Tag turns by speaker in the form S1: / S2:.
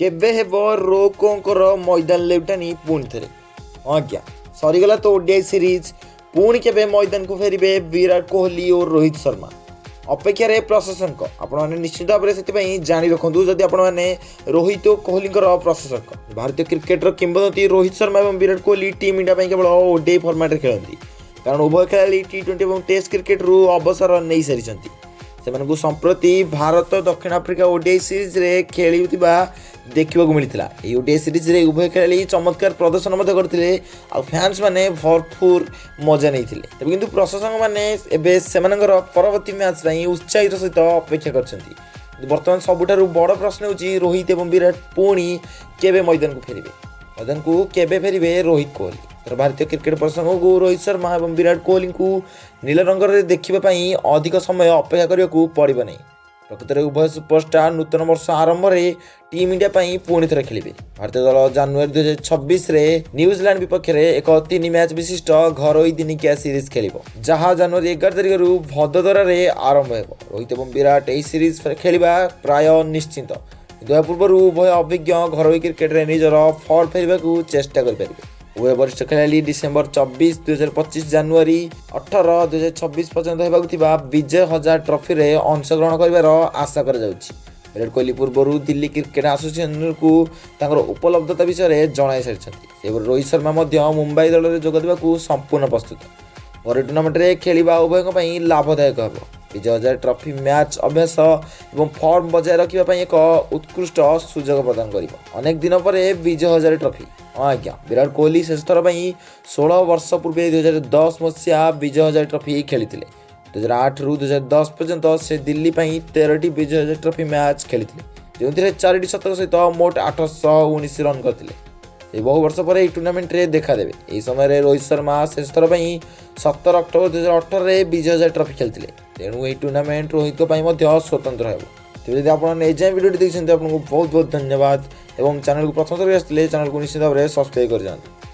S1: କେବେ ହେବ ରୋକୋଙ୍କର ମଇଦାନ ଲେଉଟାନି ପୁଣି ଥରେ? ହଁ ଆଜ୍ଞା, ସରିଗଲା ତ ଓଡିଆଇ ସିରିଜ୍। ପୁଣି କେବେ ମଇଦାନକୁ ଫେରିବେ ବିରାଟ କୋହଲି ଓ ରୋହିତ ଶର୍ମା? ଅପେକ୍ଷାରେ ପ୍ରଶଂସକ। ଆପଣମାନେ ନିଶ୍ଚିତ ଭାବରେ ସେଥିପାଇଁ ଜାଣି ରଖନ୍ତୁ, ଯଦି ଆପଣମାନେ ରୋହିତ ଓ କୋହଲିଙ୍କର ପ୍ରଶଂସକ। ଭାରତୀୟ କ୍ରିକେଟର କିମ୍ବଦନ୍ତୀ ରୋହିତ ଶର୍ମା ଏବଂ ବିରାଟ କୋହଲି ଟିମ୍ ଇଣ୍ଡିଆ ପାଇଁ କେବଳ ଓଡିଆଇ ଫର୍ମାଟ୍ରେ ଖେଳନ୍ତି, କାରଣ ଉଭୟ ଖେଳାଳି ଟି-20 ଏବଂ ଟେଷ୍ଟ କ୍ରିକେଟରୁ ଅବସର ନେଇସାରିଛନ୍ତି। ସେମାନଙ୍କୁ ସମ୍ପ୍ରତି ଭାରତ ଦକ୍ଷିଣ ଆଫ୍ରିକା ଓଡିଆଇ ସିରିଜରେ ଖେଳିଥିବା ଦେଖିବାକୁ ମିଳିଥିଲା। ଏହି ଓଡିଆଇ ସିରିଜରେ ଉଭୟ ଖେଳାଳି ଚମତ୍କାର ପ୍ରଦର୍ଶନ ମଧ୍ୟ କରିଥିଲେ ଆଉ ଫ୍ୟାନ୍ସ ମାନେ ଭରପୁର ମଜା ନେଇଥିଲେ। ତେବେ କିନ୍ତୁ ପ୍ରଶଂସକମାନେ ଏବେ ସେମାନଙ୍କର ପରବର୍ତ୍ତୀ ମ୍ୟାଚ୍ ପାଇଁ ଉତ୍ସାହିତ ସହିତ ଅପେକ୍ଷା କରିଛନ୍ତି। କିନ୍ତୁ ବର୍ତ୍ତମାନ ସବୁଠାରୁ ବଡ଼ ପ୍ରଶ୍ନ ହେଉଛି, ରୋହିତ ଏବଂ ବିରାଟ ପୁଣି କେବେ ମଇଦାନକୁ ଫେରିବେ? ମଇଦାନକୁ କେବେ ଫେରିବେ ରୋହିତ, କୋହଲି? ଏଥର ଭାରତୀୟ କ୍ରିକେଟ ପ୍ରଶଂସକଙ୍କୁ ରୋହିତ ଶର୍ମା ଏବଂ ବିରାଟ କୋହଲିଙ୍କୁ ନୀଳ ରଙ୍ଗରେ ଦେଖିବା ପାଇଁ ଅଧିକ ସମୟ ଅପେକ୍ଷା କରିବାକୁ ପଡ଼ିବ ନାହିଁ। ପ୍ରକୃତରେ ଉଭୟ ସୁପରଷ୍ଟାର ନୂତନ ବର୍ଷ ଆରମ୍ଭରେ ଟିମ୍ ଇଣ୍ଡିଆ ପାଇଁ ପୁଣି ଥରେ ଖେଳିବେ। ଭାରତୀୟ ଦଳ ଜାନୁଆରୀ 2026ରେ ନ୍ୟୁଜିଲାଣ୍ଡ ବିପକ୍ଷରେ ଏକ ତିନି ମ୍ୟାଚ୍ ବିଶିଷ୍ଟ ଘରୋଇ ଦିନିକିଆ ସିରିଜ୍ ଖେଳିବ, ଯାହା ଜାନୁଆରୀ 11 ତାରିଖରୁ ଭଦୋଦରାରେ ଆରମ୍ଭ ହେବ। ରୋହିତ ଏବଂ ବିରାଟ ଏହି ସିରିଜ୍ ଖେଳିବା ପ୍ରାୟ ନିଶ୍ଚିତ, କିନ୍ତୁ ଏହା ପୂର୍ବରୁ ଉଭୟ ଅଭିଜ୍ଞ ଘରୋଇ କ୍ରିକେଟରେ ନିଜର ଫର୍ମ ଫେରିବାକୁ ଚେଷ୍ଟା କରିପାରିବେ। ଉଭୟ ବରିଷ୍ଠ ଖେଳାଳି ଡିସେମ୍ବର 24, 2025 ଜାନୁଆରୀ 18, 2026 ପର୍ଯ୍ୟନ୍ତ ହେବାକୁ ଥିବା ବିଜୟ ହଜାରେ ଟ୍ରଫିରେ ଅଂଶଗ୍ରହଣ କରିବାର ଆଶା କରାଯାଉଛି। ବିରାଟ କୋହଲି ପୂର୍ବରୁ ଦିଲ୍ଲୀ କ୍ରିକେଟ ଆସୋସିଏସନକୁ ତାଙ୍କର ଉପଲବ୍ଧତା ବିଷୟରେ ଜଣାଇ ସାରିଛନ୍ତି। ସେହିପରି ରୋହିତ ଶର୍ମା ମଧ୍ୟ ମୁମ୍ବାଇ ଦଳରେ ଯୋଗ ଦେବାକୁ ସମ୍ପୂର୍ଣ୍ଣ ପ୍ରସ୍ତୁତ। ଘରୋଇ ଟୁର୍ଣ୍ଣାମେଣ୍ଟରେ ଖେଳିବା ଉଭୟଙ୍କ ପାଇଁ ଲାଭଦାୟକ ହେବ। ବିଜୟ ହଜାରେ ଟ୍ରଫି ମ୍ୟାଚ୍ ଅଭ୍ୟାସ ଏବଂ ଫର୍ମ ବଜାୟ ରଖିବା ପାଇଁ ଏକ ଉତ୍କୃଷ୍ଟ ସୁଯୋଗ ପ୍ରଦାନ କରିବ। ଅନେକ ଦିନ ପରେ ବିଜୟ ହଜାରେ ଟ୍ରଫି। ହଁ ଆଜ୍ଞା, ବିରାଟ କୋହଲି ଶେଷ ଥର ପାଇଁ 16 ବର୍ଷ ପୂର୍ବେ 2010 ମସିହା ବିଜୟ ହଜାରେ ଟ୍ରଫି ଖେଳିଥିଲେ। 2008ରୁ 2010 ପର୍ଯ୍ୟନ୍ତ ସେ ଦିଲ୍ଲୀ ପାଇଁ 13ଟି ବିଜୟ ହଜାରେ ଟ୍ରଫି ମ୍ୟାଚ୍ ଖେଳିଥିଲେ, ଯେଉଁଥିରେ ଚାରିଟି ଶତକ ସହିତ ମୋଟ 819 ରନ୍ କରିଥିଲେ। ସେ ବହୁ ବର୍ଷ ପରେ ଏହି ଟୁର୍ଣ୍ଣାମେଣ୍ଟରେ ଦେଖାଦେବେ। ଏହି ସମୟରେ ରୋହିତ ଶର୍ମା ଶେଷ ଥର ପାଇଁ 17 ଅକ୍ଟୋବର 2018ରେ ବିଜୟ ହଜାରେ ଟ୍ରଫି ଖେଳିଥିଲେ। ତେଣୁ ଏହି ଟୁର୍ଣ୍ଣାମେଣ୍ଟ ରୋହିତଙ୍କ ପାଇଁ ମଧ୍ୟ ସ୍ୱତନ୍ତ୍ର ହେବ। ତେବେ ଯଦି ଆପଣ ଏଯାଏଁ ଭିଡ଼ିଓଟି ଦେଖିଛନ୍ତି, ଆପଣଙ୍କୁ ବହୁତ ବହୁତ ଧନ୍ୟବାଦ ଏବଂ ଚ୍ୟାନେଲକୁ ପ୍ରଥମ ଥର ଆସିଥିଲେ ଚ୍ୟାନେଲକୁ ନିଶ୍ଚିତ ଭାବରେ ସବସ୍କ୍ରାଇବ୍ କରିଯାଆନ୍ତୁ।